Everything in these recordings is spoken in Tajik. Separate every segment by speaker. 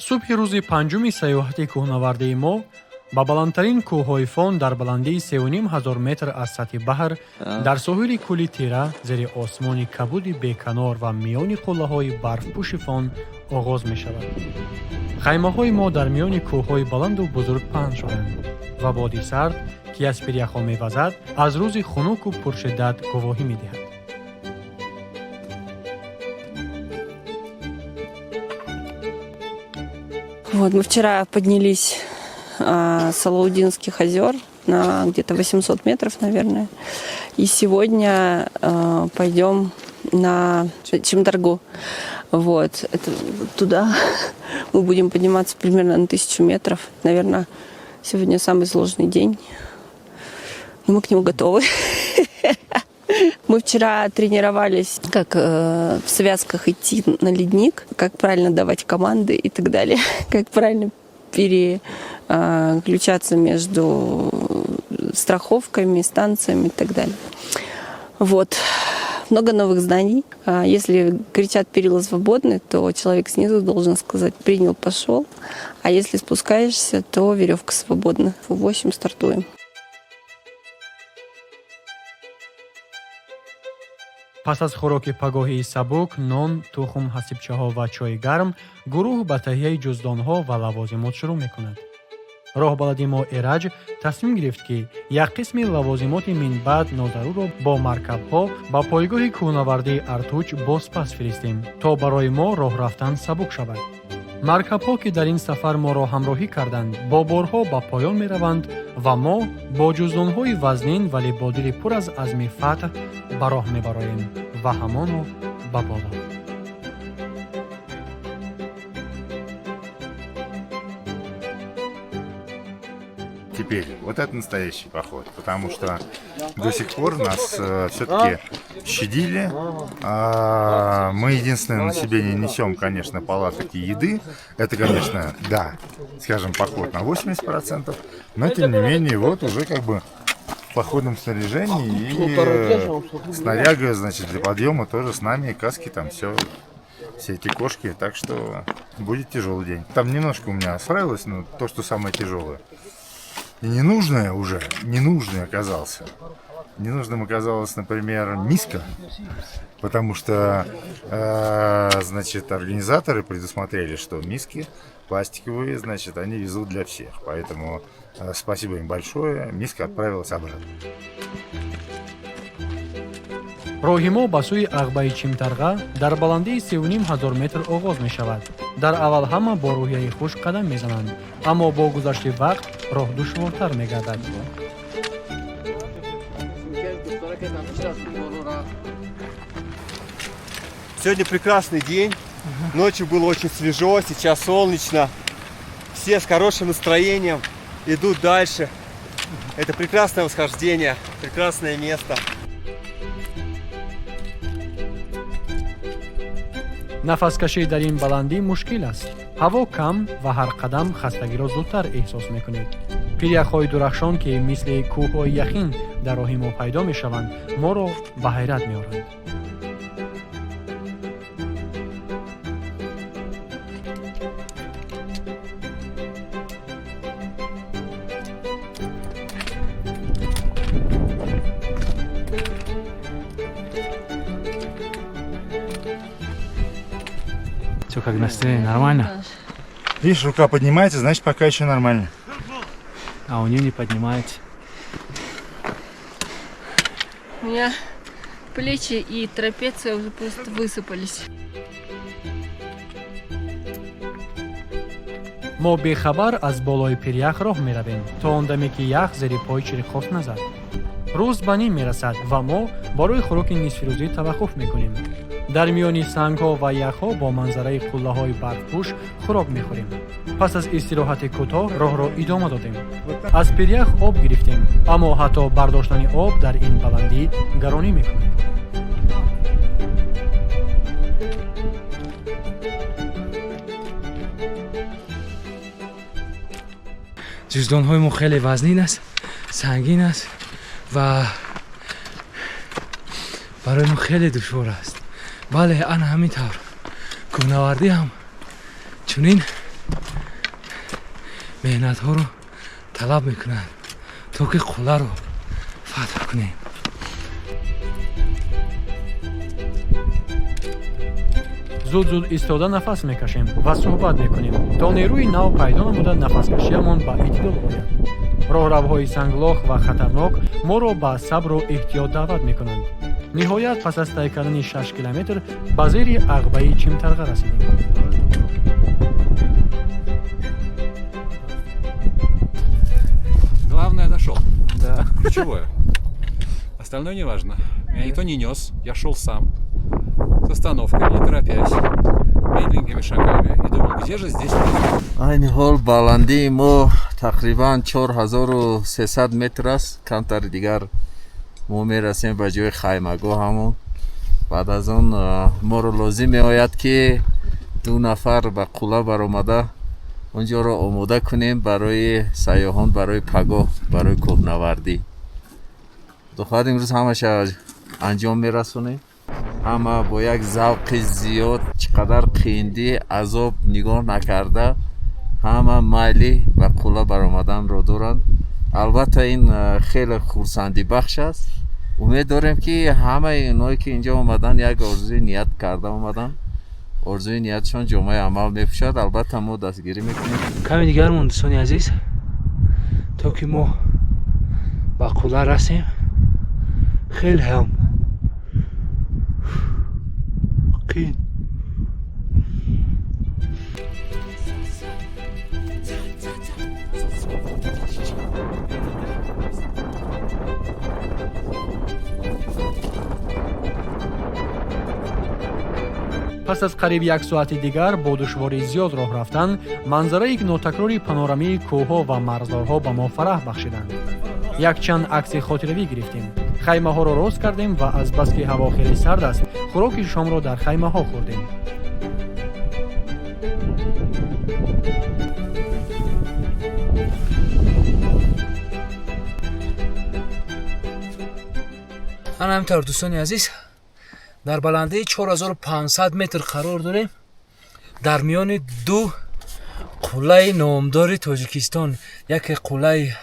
Speaker 1: Субҳи рӯзи панҷуми сайёҳати кӯҳнавардии мо ба баландтарин кӯҳҳои Фон дар баландии 3500 метр аз сатҳи баҳр, дар соҳили кӯли Тира, зери осмони кабуди беканор ва миёни қуллаҳои барфпӯши Фон оғоз мешавад. Хаймаҳои мо дар миёни кӯҳҳои баланду бузург паҳн шуданд ва боди сард, ки аз пиряхҳо мевазад, аз рӯзи хунуку пуршиддат гувоҳӣ медиҳад.
Speaker 2: Вот, мы вчера поднялись с Алаудинских озер на где-то 800 метров, наверное. И сегодня пойдем на Чимтаргу. Вот, это вот туда мы будем подниматься примерно на 1000 метров. Наверное, сегодня самый сложный день. Но мы к нему готовы. Мы вчера тренировались, как в связках идти на ледник, как правильно давать команды и так далее, как правильно переключаться между страховками, станциями и так далее. Вот. Много новых знаний. А если кричат «перила свободны», то человек снизу должен сказать «принял, пошел». А если спускаешься, то веревка свободна. В 8 стартуем.
Speaker 1: Пас аз хӯроки пагоҳии сабук, нон, тухм, ҳасибчаҳо ва чойи гарм, гурӯҳ ба таҳияи ҷуздонҳо ва лавозимот шурӯъ мекунад. Роҳбалади мо Эраҷ тасмим гирифт, ки як қисми лавозимоти минбаъд нозарурро бо маркабҳо ба пойгоҳи кӯҳнавардии Артуч бозпас фиристем, то барои мо роҳ рафтан сабук шавад. Маркабҳо, ки дар ин сафар моро ҳамроҳӣ карданд, бо борҳо ба поён мераванд ва мо бо ҷуздонҳои вазнин, вале бо дили пур аз азми фатҳ ба роҳ мебароем ва ҳамоно ба боло.
Speaker 3: Теперь вот это настоящий поход, потому что до сих пор нас все-таки щадили. Мы единственное на себе не несем, конечно, палаток и еды. Это, конечно, да, скажем, поход на 80%, но тем не менее вот уже как бы в походном снаряжении и снаряга, значит, для подъема тоже с нами, каски там все, все эти кошки, так что будет тяжелый день. Там немножко у меня справилось, но то, что самое тяжелое. И ненужное уже, ненужный оказался. Ненужным оказалась, например, миска, потому что, значит, организаторы предусмотрели, что миски пластиковые, значит, они везут для всех. Поэтому спасибо им большое, миска отправилась обратно.
Speaker 1: Роҳи мо ба сӯи ағбаи Чимтарға дар баландии 3500 метр оғоз мешавад. Дар аввал ҳама бо рӯҳияи хуш қадам мезананд, аммо бо гузашти вақт роҳ душвортар мегардад.
Speaker 4: Сегодня прекрасный день. Ночью было очень свежо, сейчас солнечно. Все с хорошим настроением идут дальше. Это прекрасное восхождение, прекрасное место.
Speaker 1: Нафаскашӣ дар ин баландӣ мушкил аст. Ҳаво кам ва ҳар қадам хастагиро зудтар эҳсос мекунед. Пиряхҳои дурахшон, ки мисли кӯҳҳои яхин дар роҳи мо пайдо мешаванд, моро ба ҳайрат меоранд.
Speaker 5: Все, как настроение, нормально?
Speaker 3: Видишь, рука поднимается, значит, пока еще нормально.
Speaker 5: А у нее не поднимается.
Speaker 2: У меня плечи и трапеция уже просто высыпались.
Speaker 1: Мо бехабар аз болои пирях роҳ меравем, то он даме, ки ях зери пой чирихос назад. Рӯз ба ним мерасад ва мо барои хӯроки нисфирӯзӣ таваққуф мекунем. Дар миёни сангҳо ва яхҳо бо манзараи қуллаҳои барфпӯш хӯрок мехӯрем. Пас аз истироҳати кӯтоҳ роҳро идома додем. Аз пирях об гирифтем, аммо ҳатто бардоштани об дар ин баландӣ гаронӣ мекунад.
Speaker 5: Ҷуздонҳои мо хеле вазнин аст, сангин аст ва барои мо хеле душвор аст. Бале, ана ҳамин тавр кӯҳнавардӣ ҳам чунин. Меҳнатҳоро талаб мекунад, то ки қулларо фатҳ кунем.
Speaker 1: Зуд зуд истода нафас мекашем ва суҳбат мекунем, то нерӯи нав пайдо намуда нафаскашиямон ба эътидол ояд. Роҳравҳои санглох ва хатарнок моро ба сабру эҳтиёт даъват мекунанд. Ниҳоят, пас аз тай кардани 6 километр ба зери ағбаи Чимтарға расидем.
Speaker 6: Главное, дошел. Да. Ключевое. Остальное не важно. Меня никто не нес, я шел сам. С остановками, не торопясь, медленькими шагами. И думал, где же здесь
Speaker 7: Айни ҳол баландии мо тақрибан 4300 метр аст. Камтари дигар мо мерасем ба ҷои хаймагоҳамон. Баъд аз он моро лозим меояд, ки ду нафар ба қулла баромада, он ҷоро омода кунем барои сайёҳон, барои пагоҳ, барои кӯҳнавардӣ. Худо имрӯз ҳамаша анҷом мерасонем. Ҳама бо як завқи зиёд, чӣ қадар қиндӣ, азоб нигоҳ накарда, ҳама майли ба қулла баромаданро доранд. Албатта, ин хеле хурсандибахш аст. Умед дорем, ки ҳамаи онҳое ки инҷо омадан, як орзуи ният карда омаданд, орзуи ниятшон ҷомаи амал мепӯшад. Албатта, мо дастгирӣ мекунем.
Speaker 5: Каме дигар монд, дӯстони азиз, то ки мо ба қулла расем. Хеле ҳам қиин.
Speaker 1: Пас аз қариб як соати дигар бо душвории зиёд роҳ рафтан, манзараи нотакрори панорамии кӯҳҳо ва марғзорҳо ба мо фараҳ бахшиданд. Якчанд акси хотиравӣ гирифтем, хаймаҳоро рост кардем ва азбаски ҳаво хеле сард аст, хӯроки шомро дар хаймаҳо хӯрдем.
Speaker 5: Ана ҳамин дӯстони азиз, дар баландии 4500 метр қарор дорем, дар миёни ду қуллаи номдори Тоҷикистон: яке қуллаи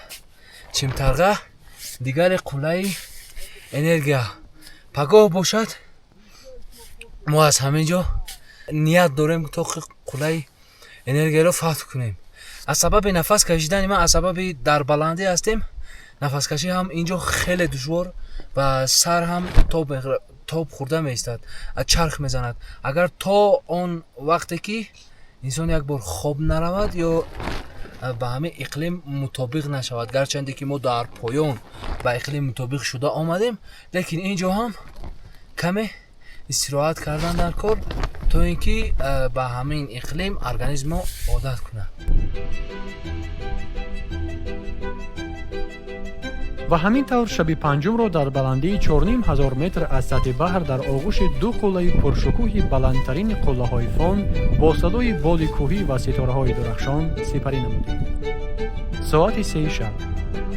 Speaker 5: Чимтарға, дигаре қуллаи Энергия. Пагоҳ бошад, мо аз ҳамин ҷо ният дорем, то қуллаи Энергияро фатҳ кунем. Аз сабаби нафас кашидани ман, аз сабаби дар баландӣ ҳастем, нафаскашӣ ҳам инҷо хеле душвор ва сар ҳам тоб хӯрда меистад, чарх мезанад. Агар то он вақте ки инсон як бор хоб наравад ё ба ҳамин иқлим мутобиқ нашавад. Гарчанде ки мо дар поён ба иқлим мутобиқ шуда омадем, лекин ин ҷо ҳам каме истироҳат кардан дар кор, то ин ки ба ҳамин иқлим организм мо одат кунад.
Speaker 1: Ва ҳамин тавр шаби панҷумро дар баландии 4500 метр аз сатҳи баҳр, дар оғӯши ду қуллаи пуршукӯҳи баландтарини қуллаҳои Фон, бо садои боди кӯҳӣ ва ситораҳои дурахшон сипарӣ намудем. Соати 3-и шаб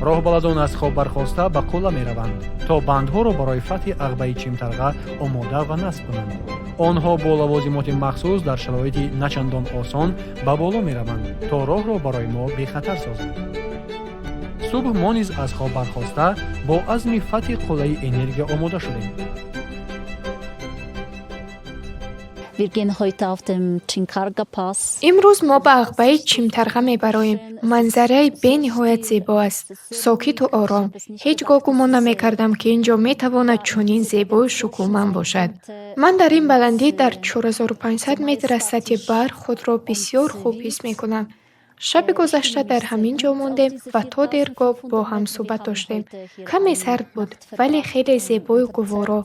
Speaker 1: роҳбаладон аз хоб бархоста ба қулла мераванд, то бандҳоро барои фатҳи ағбаи Чимтарға омода ва насб кунанд. Онҳо бо лавозимоти махсус дар шароити начандон осон ба боло мераванд, то роҳро барои мо бехатар созанд. Субҳ мо низ аз хоб бархоста, бо азми фатҳи қуллаи Энергия омода шудем.
Speaker 8: Wir gehen heute auf dem Chinkarga Pass.
Speaker 9: Имрӯз мо ба ағбаи Чимтарға мебароем. Манзараи бениҳоят зебо аст, сокиту ором. Ҳеҷ гоҳ гумон намекардам, ки ин ҷо метавонад чунин зебою шукӯҳманд бошад. Ман дар ин баландӣ, дар 4500 метр аз сатҳи баҳр, худро бисёр хуб ҳис мекунам. Шаби гузашта дар ҳамин ҷо мондем ва то дергоҳ бо ҳам суҳбат доштем. Каме сард буд, вале хеле зебою гуворо.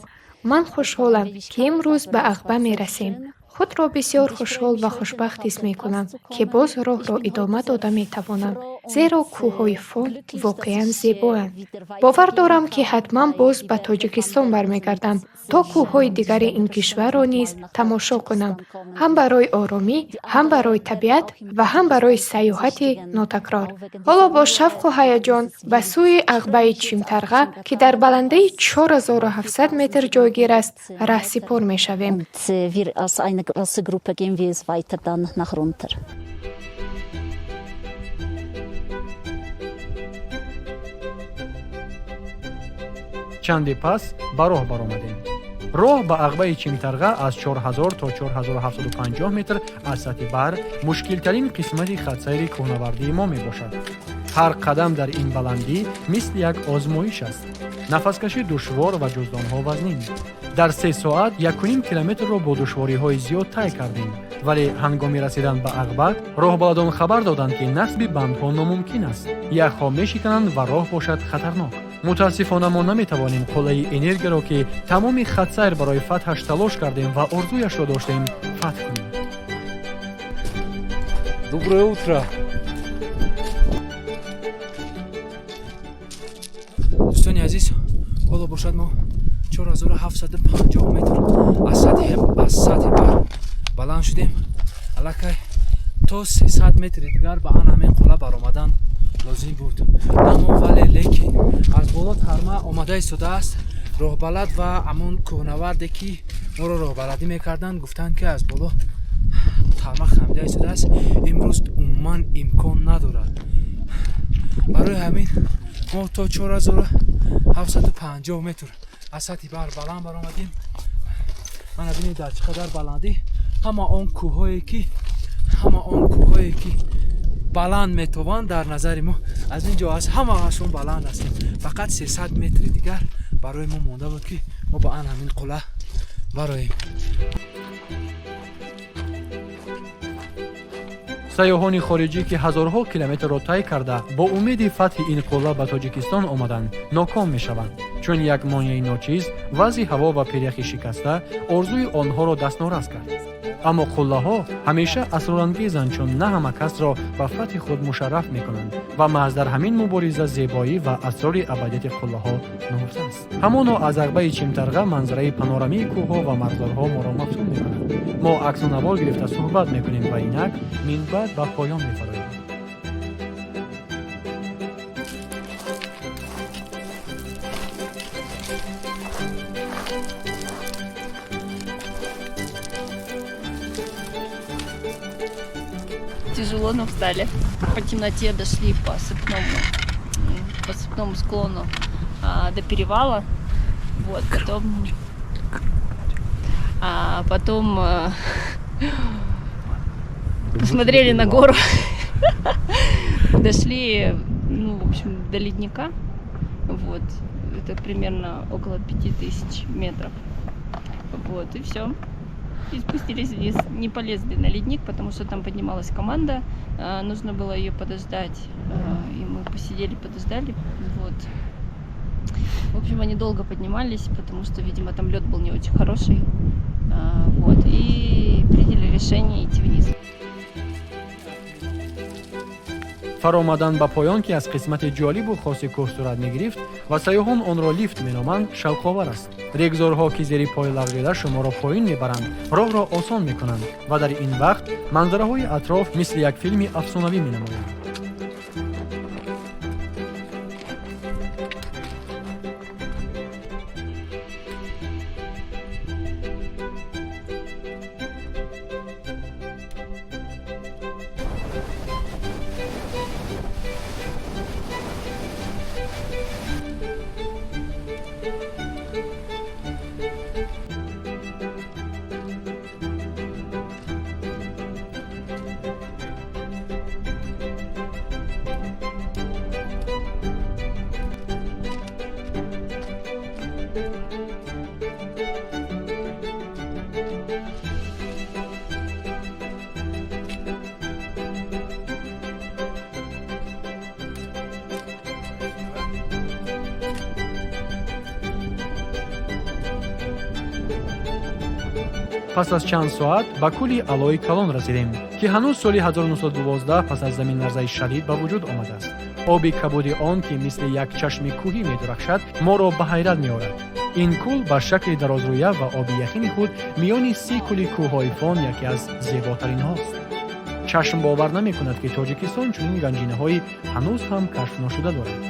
Speaker 9: Ман хушҳолам, ки имрӯз ба ағба мерасем. Худро бисёр хушҳол ва хушбахт ҳис мекунам, ки боз роҳро идома дода метавонам, зеро кӯҳҳои Фон воқеан зебоянд. Бовар дорам, ки ҳатман боз ба Тоҷикистон бармегардам, то кӯҳҳои дигари ин кишварро низ тамошо кунам, ҳам барои оромӣ, ҳам барои табиат ва ҳам барои сайёҳати нотакрор. Ҳоло бо шавқу ҳаяҷон ба сӯи ағбаи Чимтарға, ки дар баландии 4700 метр ҷойгир аст, раҳсипор мешавем.
Speaker 8: Und wir als eine große Gruppe gehen wir es weiter dann nach runter.
Speaker 1: Чанде пас ба роҳ баромадем. Роҳ ба ағбаи Чимтарға аз 4000 то 4750 метр аз сатҳи баҳр мушкилтарин қисмати хатсайри кӯҳнавардии мо мебошад. Ҳар қадам дар ин баландӣ мисли як озмоиш аст. Нафаскашӣ душвор ва ҷуздонҳо вазнин. Дар 3 соат 1,5 километрро бо душвориҳои зиёд тай кардем, вале ҳангоми расидан ба ағба роҳбаладон хабар доданд, ки насби бандҳо номумкин аст, яхҳо мешикананд ва роҳ бошад хатарнок. Мутаассифона, мо наметавонем қуллаи Энергияро, ки тамоми хатсайр барои фатҳаш талош кардем ва орзуяшро доштем, фатҳ кунем.
Speaker 5: Доброе утро, дӯстони азиз. Ҳоло бошад, мо 4750 метр аз сатҳи баҳр баланд шудем. Аллакай то 300 метри дигар ба ан ҳамин қулла баромадан лозим буд, аммо вале лекин аз боло тарма омада истодааст. Роҳбалад ва ҳамон кӯҳнаварде, ки моро роҳбаладӣ мекарданд, гуфтанд, ки аз боло тарма хамида истодааст, имрӯз умуман имкон надорад. Барои ҳамин мо то 4750 метр аз сатҳи баҳр баланд баромадем. Мана бинед, дар чӣ қадар баландӣ. Ҳама он кӯҳҳое, ки баланд метобанд, дар назари мо аз ин ҷо аз ҳамаашон баланд ҳастем. Фақат 300 метри дигар барои мо монда буд, ки мо ба ан ҳамин қулла бароем.
Speaker 1: Сайёҳони хориҷӣ, ки ҳазорҳо километрро тай карда, бо умеди фатҳи ин қулла ба Тоҷикистон омаданд, ноком мешаванд, чун як монеаи ночиз, вазъи ҳаво ва пиряхи шикаста, орзуи онҳоро дастнорас кард. Аммо қуллаҳо ҳамеша асрорангезанд, чун на ҳама касро ба фатҳи худ мушарраф мекунанд ва маҳз дар ҳамин мубориза зебоӣ ва асрори абадияти қуллаҳо нуҳуфта аст. Ҳамоно аз ағбаи Чимтарға манзараи панорамии кӯҳҳо ва марғзорҳо моро мафтун мекунад. Мо аксу навор гирифта суҳбат мекунем ва инак минбаъд ба поён мефароем.
Speaker 2: Тяжело, но встали. По темноте дошли по сыпному склону до перевала. Вот, потом посмотрели на гору, дошли, ну, в общем, до ледника. Вот, это примерно около 5000 метров. Вот, и все. И спустились вниз. Не полезли на ледник, потому что там поднималась команда. Нужно было ее подождать. И мы посидели, подождали. Вот. В общем, они долго поднимались, потому что, видимо, там лед был не очень хороший. Вот. И приняли решение идти вниз.
Speaker 1: Фаромадан ба поён, ки аз қисмати ҷолибу хоси кӯҳ сурат мегирифт ва сайёҳон онро лифт меноманд, шавқовар аст. Регзорҳо, ки зери пой лағжида шуморо поён мебаранд, роҳро осон мекунанд ва дар ин вақт манзараҳои атроф мисли як филми афсонавӣ менамоянд. Пас аз чанд соат ба кӯли Алои Калон расидем, ки ҳанӯз соли 1912 пас аз заминларзаи шадид ба вуҷуд омадааст. Оби кабуди он, ки мисли як чашми кӯҳӣ медурахшад, моро ба ҳайрат меорад. Ин кӯл ба шакли дарозрӯя ва оби яхини худ миёни 30 кӯли кӯҳҳои Фон яке аз зеботаринҳост. Чашм бовар намекунад, ки Тоҷикистон чунин ганҷинаҳои ҳанӯз ҳам кашф ношуда дорад.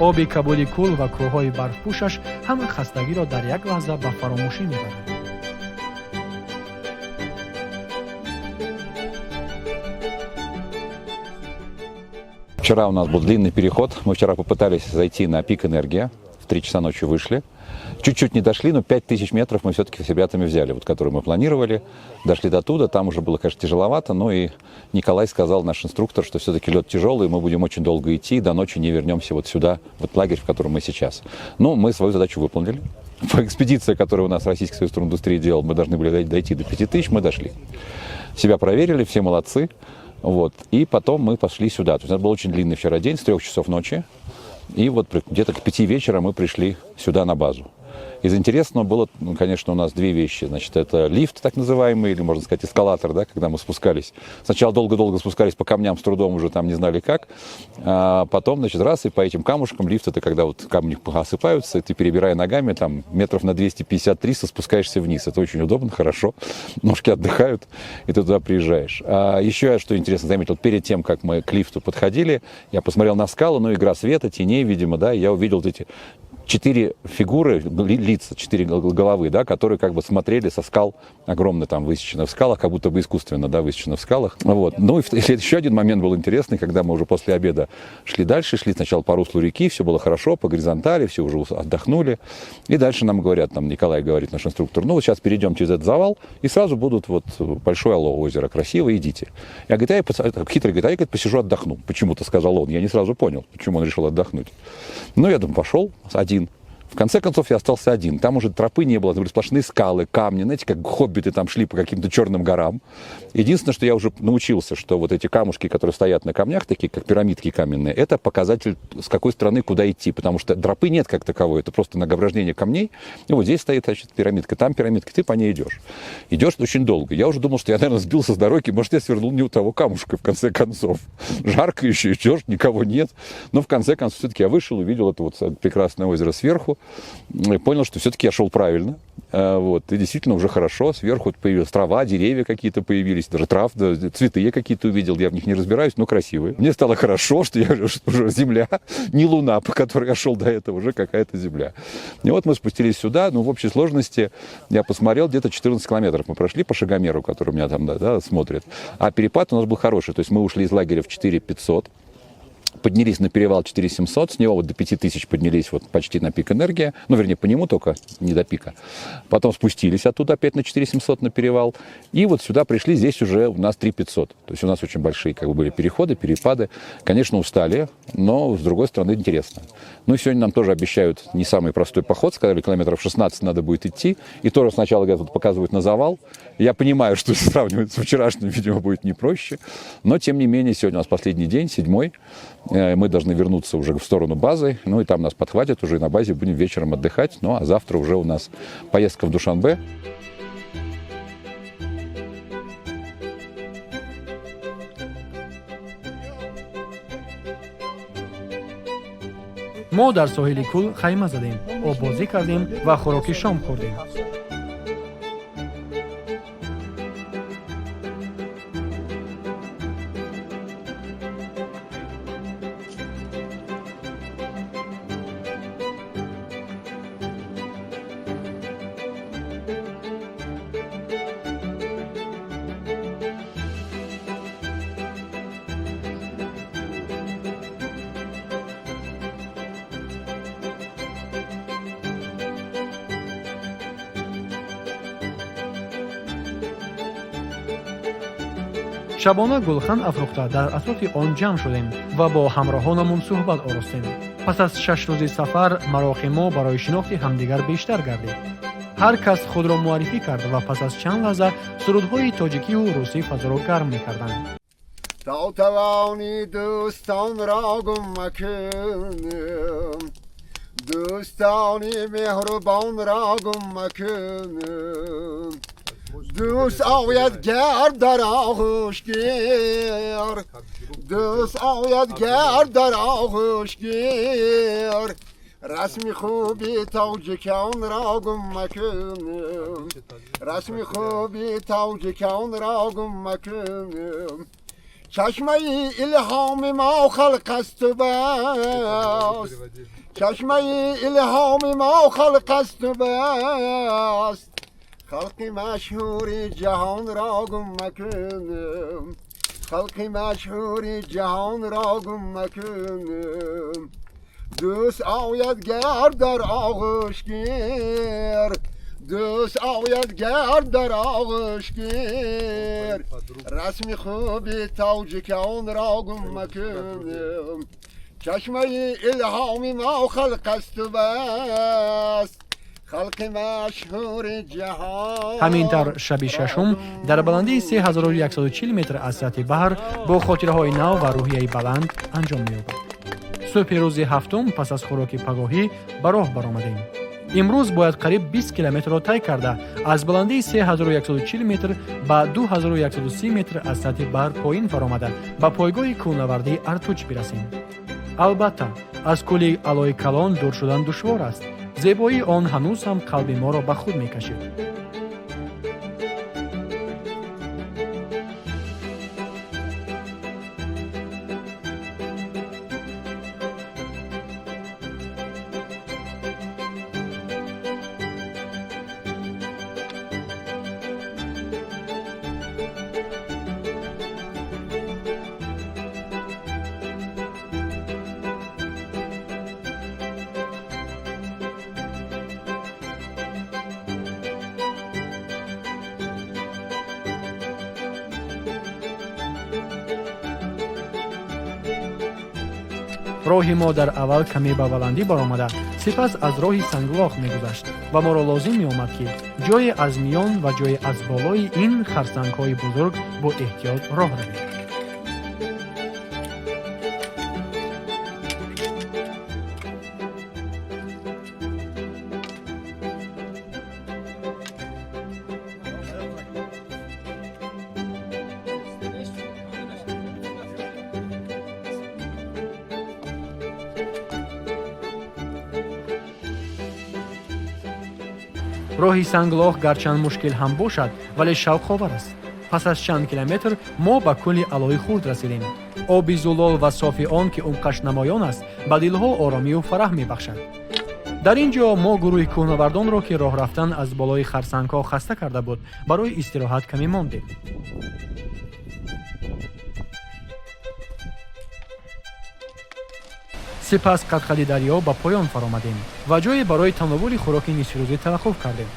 Speaker 1: Оби кабуди кӯл ва кӯҳҳои барфпӯшаш ҳама хастагиро дар як лаҳза ба фаромӯшӣ мебарад.
Speaker 6: Вчера у нас был длинный переход. Мы вчера попытались зайти на пик Энергия. В 3 часа ночи вышли. Чуть-чуть не дошли, но 5000 метров мы все-таки с ребятами взяли, вот, которые мы планировали. Дошли до туда, там уже было, конечно, тяжеловато, но и Николай сказал, наш инструктор, что все-таки лед тяжелый, мы будем очень долго идти, до ночи не вернемся вот сюда, вот лагерь, в котором мы сейчас. Ну, мы свою задачу выполнили. По экспедиции, которую у нас Российский союз туриндустрии делал, мы должны были дойти до 5000, мы дошли. Себя проверили, все молодцы. Вот. И потом мы пошли сюда. То есть у нас был очень длинный вчера день, с 3 часов ночи. И вот где-то к 5 вечера мы пришли сюда на базу. Из интересного было, ну, конечно, у нас две вещи. Значит, это лифт так называемый, или, можно сказать, эскалатор, да, когда мы спускались. Сначала долго-долго спускались по камням, с трудом уже там не знали как. А потом, значит, раз, и по этим камушкам, лифт это когда вот камни осыпаются, и ты, перебирая ногами, там метров на 250-300 спускаешься вниз. Это очень удобно, хорошо. Ножки отдыхают, и ты туда приезжаешь. А еще я, что интересно, заметил, перед тем, как мы к лифту подходили, я посмотрел на скалу, ну, игра света, теней, видимо, да, и я увидел вот эти 4 фигуры, лица, 4 головы, да, которые как бы смотрели со скал, огромно там высечено в скалах, как будто бы искусственно, да, высечено в скалах. Вот. Ну и еще один момент был интересный, когда мы уже после обеда шли дальше, шли сначала по руслу реки, все было хорошо, по горизонтали, все уже отдохнули. И дальше нам говорят, там Николай говорит, наш инструктор, ну вот сейчас перейдем через этот завал, и сразу будут вот большое озеро, красиво, идите. Я говорю, хитрый говорит, а я, говорит, посижу, отдохну. Почему-то сказал он, я не сразу понял, почему он решил отдохнуть. Ну, я думаю, пошел один. В конце концов, я остался один. Там уже тропы не было, там были сплошные скалы, камни. Знаете, как хоббиты там шли по каким-то черным горам. Единственное, что я уже научился, что вот эти камушки, которые стоят на камнях, такие как пирамидки каменные, это показатель, с какой стороны куда идти. Потому что тропы нет как таковой, это просто нагромождение камней. И вот здесь стоит, значит, пирамидка, там пирамидка, ты по ней идешь. Идешь очень долго. Я уже думал, что я, наверное, сбился с дороги, может, я свернул не у того камушка, в конце концов. Жарко еще идешь, никого нет. Но в конце концов, все-таки я вышел, увидел это вот прекрасное озеро сверху. И понял, что все-таки я шел правильно. Вот. И действительно уже хорошо. Сверху появилась трава, деревья какие-то появились, даже трав, да, цветы я какие-то увидел. Я в них не разбираюсь, но красивые. Мне стало хорошо, что я уже земля, не луна, по которой я шел до этого, уже какая-то земля. И вот мы спустились сюда. Ну, в общей сложности я посмотрел, где-то 14 километров мы прошли по шагомеру, который у меня там, да, смотрит. А перепад у нас был хороший. То есть мы ушли из лагеря в 4500. Поднялись на перевал 4700, с него вот до 5000 поднялись вот почти на пик энергии, ну, вернее, по нему только, не до пика. Потом спустились оттуда опять на 4700 на перевал, и вот сюда пришли, здесь уже у нас 3500. То есть у нас очень большие как бы были переходы, перепады. Конечно, устали, но, с другой стороны, интересно. Ну, и сегодня нам тоже обещают не самый простой поход, сказали, километров 16 надо будет идти, и тоже сначала, говорят, вот показывают на завал. Я понимаю, что сравнивать с вчерашним, видимо, будет не проще, но, тем не менее, сегодня у нас последний день, 7-й. Мы должны вернуться уже в сторону базы, ну и там нас подхватят уже, и на базе будем вечером отдыхать. Ну а завтра уже у нас поездка в Душанбе.
Speaker 1: Мо дар соҳили кӯл хайма задем, оббозӣ кардем ва хӯроки шом хӯрдем. Шабона гулхан афрӯхта дар атрофи он ҷамъ шудем ва бо ҳамроҳонамон суҳбат оростем. Пас аз 6 рӯзи сафар мароқи мо барои шинохти ҳамдигар бештар гардид. Ҳар кас худро муаррифӣ кард ва пас аз чанд лаҳза сурудҳои тоҷикиву русӣ фазоро гарм мекарданд.
Speaker 10: То тавонӣ дӯстонро гум макун, дӯстони меҳрубонро гум макун. Дӯст ояд гар дар оғӯш гир, дӯст ояд гар дар оғӯш гир, расми хуби тоҷиконро гум макун, расми хуби тоҷиконро гум макун. Чашмаи илҳоми мо халқ асту бас, чашмаи илҳоми мо халқ асту бас, халқи машҳури ҷаҳонро гум макун, халқи машҳури ҷаҳонро гум макун. Дӯст ояд гар дар оғӯш гир, дӯст ояд гар дар оғӯш гир. Расми хуби тоҷиконро гум макун. Чашмаи илҳоми мо халқ асту бас, халқи машҳури ҷаҳон.
Speaker 1: Ҳамин тавр, шаби шашум дар баландии 3140 метр аз сатҳи баҳр бо хотираҳои нав ва рӯҳияи баланд анҷом меёбад. Субҳи рӯзи ҳафтум пас аз хӯроки пагоҳӣ ба роҳ баромадем. Имрӯз бояд қариб 20 километрро тай карда, аз баландии 3140 метр ба 2130 метр аз сатҳи баҳр поин фаромада, ба пойгоҳи кӯлнавардии Артуч бирасем. Албатта, аз кӯли Алои Калон дур шудан душвор аст. Зебоии он ҳанӯз ҳам қалби моро ба худ мекашид. Роҳи мо дар аввал каме ба баландӣ баромада, сипас аз роҳи санглох мегузашт ва моро лозим меомад, ки ҷое аз миён ва ҷое аз болои ин харсангҳои бузург бо эҳтиёт роҳ равем. Роҳи санглох гарчанд мушкил ҳам бошад, вале шавқовар аст. Пас аз чанд километр мо ба кӯли Алои Хурд расидем. Оби зулол ва софи он, ки умқаш намоён аст, ба дилҳо оромию фараҳ мебахшад. Дар ин ҷо мо гурӯҳи кӯҳнавардонро, ки роҳ рафтан аз болои харсангҳо хаста карда буд, барои истироҳат каме мондем. Сипас қадқади дарё ба поён фаромадем ва ҷое барои тановули хӯроки нисфирӯзӣ таваққуф кардем.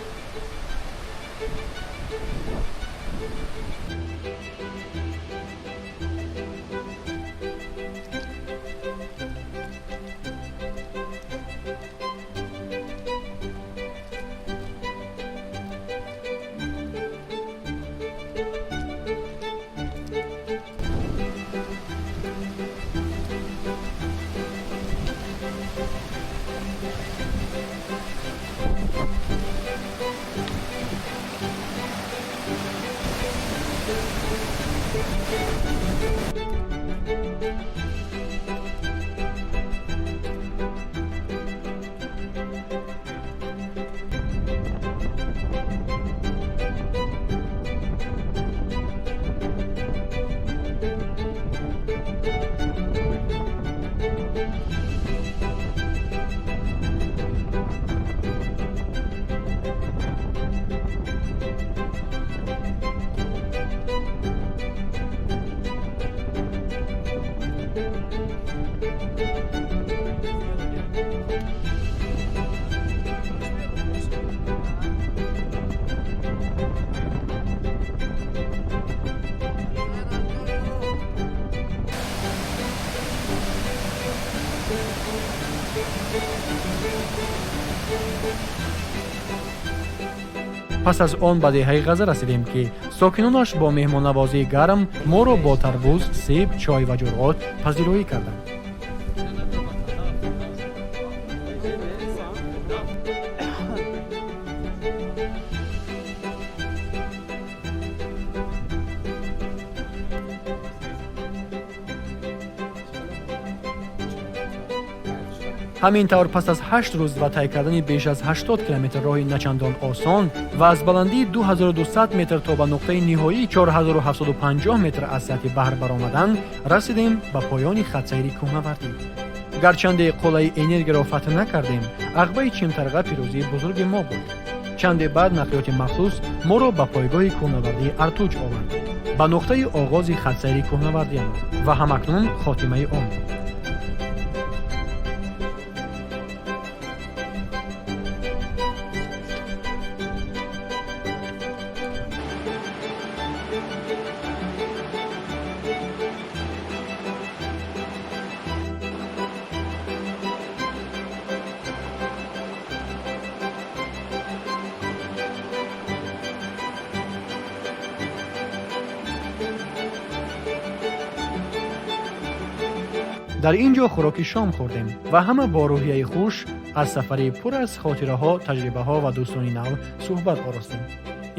Speaker 1: Пас аз он ба деҳаи Ғаза расидем, ки сокинонаш бо меҳмоннавозии гарм моро бо тарбуз, себ, чой ва ҷурғот пазироӣ карданд. Ҳамин тавр, пас аз 8 рӯз ва тай кардани беш аз 80 километр роҳи начандон осон ва аз баландии 2200 метр то ба нуқтаи ниҳоии 4750 метр аз сатҳи баҳр баромадан, расидем ба поёни хатсайри кӯҳнавардӣ. Гарчанде қуллаи Энергияро фатҳ накардем, ағбаи Чимтарға пирӯзии бузурги мо буд. Чанде баъд нақлиёти махсус моро ба пойгоҳи кӯҳнавардии Артуҷ овард, ба нуқтаи оғози хатсайри кӯҳнавардиам ва ҳамакнун хотимаи он. Дар ин ҷо хӯроки шом хӯрдем ва ҳама бо рӯҳияи хуш аз сафари пур аз хотираҳо, таҷрибаҳо ва дӯстони нав суҳбат оростем.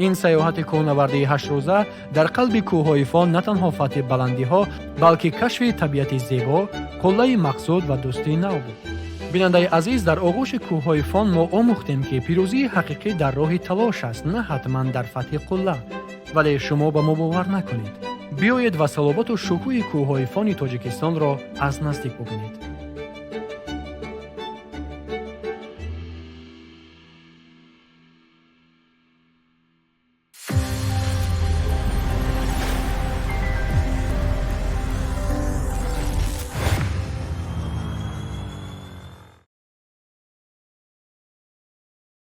Speaker 1: Ин сайёҳати кӯҳнавардии ҳаштрӯза дар қалби кӯҳҳои Фон на танҳо фатҳи баландиҳо, балки кашфи табиати зебо, қуллаи мақсуд ва дӯстии нав буд. Бинандаи азиз, дар оғӯши кӯҳҳои Фон мо омӯхтем, ки пирӯзии ҳақиқӣ дар роҳи талош аст, на ҳатман дар фатҳи қулла. Вале шумо ба мо бовар накунед, биёед ва салобату шукӯҳи кӯҳҳои Фони Тоҷикистонро аз наздик бубинед.